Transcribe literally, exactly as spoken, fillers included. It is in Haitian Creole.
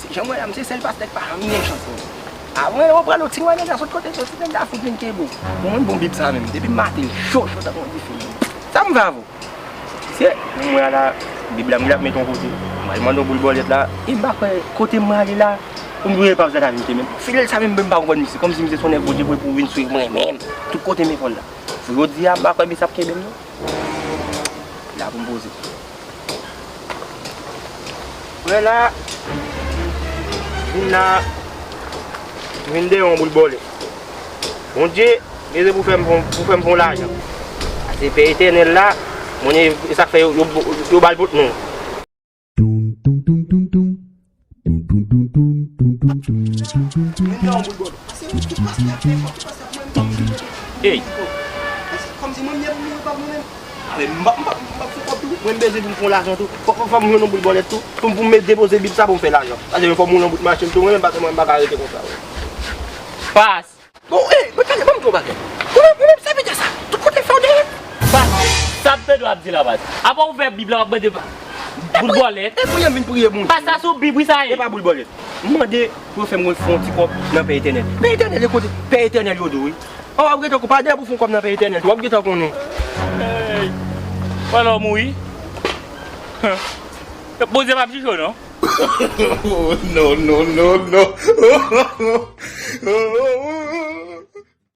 Jan m wè la, m se sèl pastè k pa janm gen chans, non. A, mwen, ou pral yon ti nwa nèg la sot kote, sot ti nèg la fout vin kenbe w. Bon, mwen, bon, Bib sa menm, depi m maten, l cho, cho, tankou yon dife. Sa m fè avè w? Se, mwen, la, Bib la, m gen ap met yon kote. M al mande yon boul bòlèt la, e m pa kwè, kote m ale la, pou m tounen pa zèt a vin te menm. Fidèl sa menm, m pa konprann misye, kòmsi misye se yon nèg Bondye voye pou vin swiv mwen menm. Tout kote m e fò l la. Pou jodi a, m pa kwè misye ap kenbe m, non. La pou m poze. Frè la, vin la, vin dèyè yon boul bòlèt. Bondye, bezwen pou fè m, pou fè m fon lajan. Pase Pè Etènèl la, mwen, e sa k fè yo, yo, yo ba l bout non. Tou, tou, tou, tou, tou. Tou, tou, tou, tou, tou, tou, tou, tou, tou. Vin dèyè yon boul bòlèt. Pase yon ti pastè ap fè, yon ti pastè ap mwen, m pa vle. Ey. Kòmsi mwen, m ye pou mouri pa mwen menm. Ale, m pa, m pa, m pa fè kòb tou. Mwen, m bezwen pou m fè lajan tou. Fò, fò, fò m jwenn yon boul bòlèt tou. Pou m, pou m met depoze Bib sa pou m fè lajan. Paske fò m woule yon bout machin tou, mwen menm, paske mwen, m pa ka rete konsa, wi. Pas. Bon, ey, mwen, tande, ban m di w yon bagay. Ou menm, ou menm, sèvitè sa, tout kote l fè w dèyè. Pas. Sa Pedro ap di la, pas. Apa ou ouvè Bib la, w ap mande boul bòlèt. E priye m vin priye moun. Pas, sa sou Bib, wi, sa ye. E pa boul bòlèt. M mande pou yo fè m fè yon ti kòb nan Pè Etènèl. Pè Etènèl, e kote? Pè Etènèl yo di w, wi. An, w ap gentan konn, pa dèyè pou fè yon kòb nan Pè Etènèl tou, w ap gentan konnen. Ey! Wè lè w mouri. Bondye p ap jije w non. No, no, no, no.